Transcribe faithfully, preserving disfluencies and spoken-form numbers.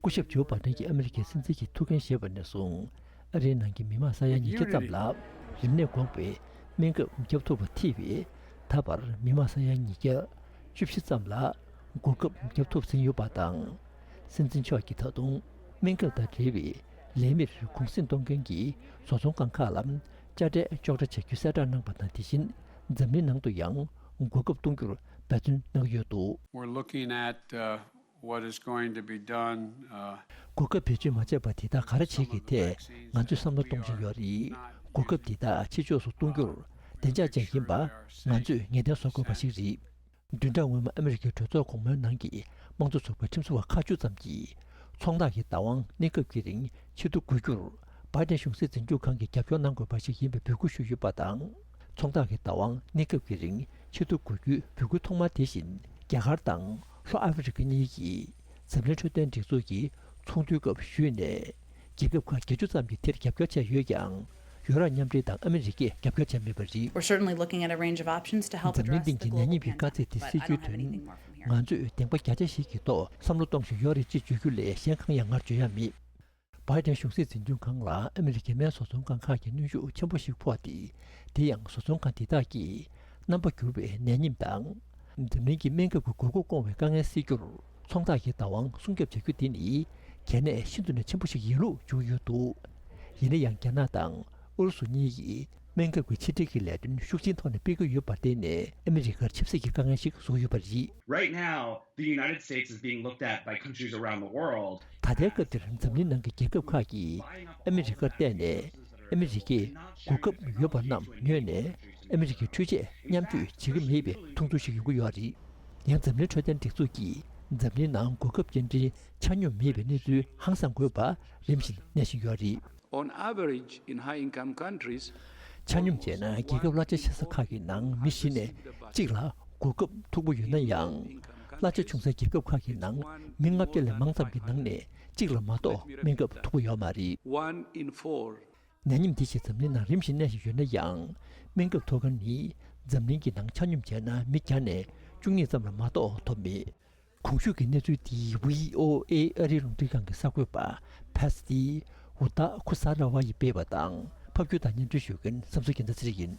སྐུ་ཞབས་ཇོ་བྷ་ཌེན་གྱིས་ཨ་མི་རི་ཀའི་སྲིད་འཛིན་གྱི་ཐུགས་འགན་བཞེས་པ་ནས་བཟུང་། ཨ་རིའི་ནང་གི་མི་མང་ས་ཡ་ཉིས་བརྒྱ་ཙམ་ལ་རིམས་ནད་འགོག་པའི་སྨན་ཁབ་བརྒྱབ་ཐུབ་པ་ཐེ་བའི་ད་བར་མི་མང་ས་ཡ་ཉིས་བརྒྱ་བཅུ་བཞི་ཙམ་ལ་འགོག་ཁབ་བརྒྱབ་ཐུབ་ཟིན་ཡོད་པ་དང་། སྲིད་འཛིན་མཆོག་གིས་ད་དུང་སྨན་ཁབ་དང་འབྲེལ་བའི་ལས་མིར་གུང་སེང་གཏོང་མཁན་གྱི་བཟོ་ཚོང་ཁང་ཁག་ལ་དཔྱ་ཁྲལ་གཅོག་འཕྲ་བྱ་རྒྱུའི་གསལ་བསྒྲགས་གནང་པ་དང་། དེ་བཞིན་འཛམ་གླིང་ནང་དུ་ཡང་འགོག་ཁབ་གཏོང་རྒྱུར་འབད་བརྩོན་གནང་གི་ཡོད་འདུག། We're looking at, uh, what is going to be done, uh, འགོག་ཁབ་བེད་སྤྱོད་མ་བྱས་པ་དེ་དག་ག་རེ་བྱེད་ཀྱི་ཐད་ང་ཚོས་བསམ་བློ་གཏོང་བཞིན་ཡོད་རེད། འགོག་ཁབ་འདི་དག་ཕྱི་ཕྱོགས་སུ་གཏོང་རྒྱུར་བདེ་འཇགས་ཅན་ཡིན་པ་ང་ཚོས་ངེས་གཏན་བཟོ་དགོས་པ་ཞིག་རེད། བདུན་ཕྲག་སྔོན་མ་ཨ་མི་རི་ཀའི་གྲོས་ཚོགས་གོང་མའི་ནང་གི་དམངས་གཙོ་ཚོགས་པའི་ཁྲིམས་བཟོ་བ་ཁག་བཅུ་ཙམ་གྱིས་ཚོང་རྟགས་ཀྱི་བདག་དབང་གནས་སྐབས་ཀྱི་རིང་ཕྱིར་བསྡུ་དགོས་རྒྱུར་བྷའི་ཏན་གཞུང་སྲིད་འཛིན་སྐྱོང་ཁང་གིས་རྒྱབ་སྐྱོར་གནང་དགོས་པ་ཞིག་ཡིན་པའི་འབོད་སྐུལ་ཞུས་ཡོད་པ་དང་། ཚོང་རྟགས་ཀྱི་བདག་དབང་གནས་སྐབས་ཀྱི་རིང་ཕྱིར་བསྡུ་དགོས་རྒྱུའི་འབོད་སྐུལ་ཐོག་མ་དེ་བཞིན་རྒྱ་གར་དང་ལྷོ་ཨ་ཧྥེ་རི་ཁ་གཉིས་ཀྱིས་འཛམ་གླིང་འཕྲོད་བསྟེན་སྒྲིག་འཛུགས་ཀྱི་ཚོགས་འདུའི་སྐབས་ཞུས་ནས། རྒྱལ་ཁབ་ཁག་བརྒྱད་ཅུ་ཙམ་གྱིས་དེར་རྒྱབ་སྐྱོར་བྱས་ཡོད་ཀྱང་། ཡོ་རོབ་མཉམ་འབྲེལ་དང་ཨ་མི་རི་ཀས་རྒྱབ་སྐྱོར་བྱས་མེད་པ་རེད། We're certainly looking at a range of options to help འཛམ་གླིང་address སྟེང་the གི་ནད་global ཉེན་པའི་དཀའ་ཚེགས་དེ་pandemic, སེལ་but I རྒྱུའི་don't have དོན། anything more from here. ང་ཚོས་བདེན་པ་རྒྱ་ཆེ་ཞིག་གི་ཐོག་བསམ་བློ་གཏོང་བཞིན་ཡོད་རེད་ཅེས་བརྗོད་རྒྱུ་ལས་གཞན་གང་ཡང་ངར་བརྗོད་ཡ་མེད། བྷའི་ཏན་གཞུང་སྲིད་འཛིན་སྐྱོང་ཁང་ལ་ཨ་མི་རི་ཀའི་སྨན་བཟོ་ཚོང་ཁང་ཁག་གི་གནོན་ཤུགས་ཆེན་པོ་ཞིག་ཕོག་སྟེ། དེ་ཡང་བཟོ་ཚོང་ཁང་དེ་དག་གིས་རྣམ་པ་འགྱུར་བའི་ནད་ཉིམ་དང་། འཛམ་གླིང་གི་སྨན་ཁབ་ཀྱི་དགོས་མཁོ་སྐོང་བའི་དཀའ་ངལ་སེལ་རྒྱུར་ཚོང་རྟགས་ཀྱི་བདག་དབང་སྲུང་སྐྱོབ་བྱ་རྒྱུ་དེ་ནི་གལ་གནད་ཤིན་ཏུ་ནས་ཆེན་པོ་ཞིག་ཡིན་ལུགས་བརྗོད་ཡོད་འདུག། ཡིན་ན་ཡང་། རྒྱ་ནག་དང་ཨུ་རུ་སུ་གཉིས་ཀྱིས་སྨན་ཁབ་ཀྱི་ཕྱིར་སྤྲད་ཀྱི་ལས་དོན་ཤུགས་ཆེན་ཐོག་ནས་སྤེལ་གྱི་ཡོད་པར་བརྟེན་ནས། ཨ་མི་རི་ཀར་ཆབ་སྲིད་ཀྱི་དཀའ་ངལ་ཞིག་བཟོ་ཡོད་པ་རེད། Right now, the United States is being looked at by countries around the world. ད་ལྟའི་སྐབས་འདིར་འཛམ་གླིང་ནང་གི་རྒྱལ་ཁབ་ཁག་གིས་ཨ་མི་རི་ཀར་བལྟས་ནས། ཨ་མི་རི་ཀས་གོ་སྐབས་ཡོད་པ་རྣམས་ཉོས་ནས། ཨ་མི་རི་ཀའི་འཕྲུལ་ཆས་མཉམ་སྤྱོད་བྱེད་ཀྱི་མེད་པའི་མཐོང་ཚུལ་ཞིག་ཡོང་གི་ཡོད་རེད། ཡང་། འཛམ་གླིང་འཕྲོད་བསྟེན་སྒྲིག་འཛུགས་ཀྱིས་འཛམ་གླིང་ནང་གོ་སྐབས་སྐྱེལ་འདྲེན་ཆ་སྙོམས་མེད་པའི་གནས་ཚུལ་ཧང་སང་དགོས་པ་རིམ་བཞིན་གནས་བཞིན་ཡོད་རེད། On average, in high-income countries, ཆ་སྙོམས་བྱས་ན། རྒྱལ་ཁབ་གླ་ཆ་ཆེ་ས་ཁག་གི་ནང་མི་བཞི་ནས་གཅིག་ལ་གོ་སྐབས་མཐུག་པོ་ཡོད་ན་ཡང་། གླ་ཆ་ཆུང་སའི་རྒྱལ་ཁབ་ཁག་གི་ནང་མི་ལྔ་བརྒྱ་ལས་མང་ཙམ་གྱི་ནང་ནས་གཅིག་ལ་མ་གཏོགས་སྨན་ཁབ་མཐུག་པོ་ཡོད་མ་རེད། One in four. ནད་ཉིམ་དེ་བཞིན་འཛམ་གླིང་ནང་རིམ་བཞིན་གནས་བཞིན་ཡོད་ན་ཡང་། སྨན་ཁབ་ཐོབ་མཁན་ནི་འཛམ་གླིང་གི་ནང་ཆ་སྙོམས་བྱས་ན་མི་བརྒྱ་ནས་བཅུ་གཉིས་ཙམ་ལ་མ་གཏོགས་ཐོབ་མེད། གོང་ཞུས་ཀྱི་གནས་ཚུལ་འདི་བྷི་ཨོ་ཨེ་ཨ་རིའི་རླུང་འཕྲིན་ཁང་གི་གསར་འགོད་པ་ཕེ་སི་ཏི་ཝུ་ཏཱ་ཁུ་ས་ར་ཝ་ཡིས་སྤེལ་བ་དང་། ཕབ་སྒྱུར་དང་སྙན་སྒྲོན་ཞུ་མཁན་བསམ་གཟིགས་རྒྱལ་མཚན་ཚེ་རིང་ཡིན།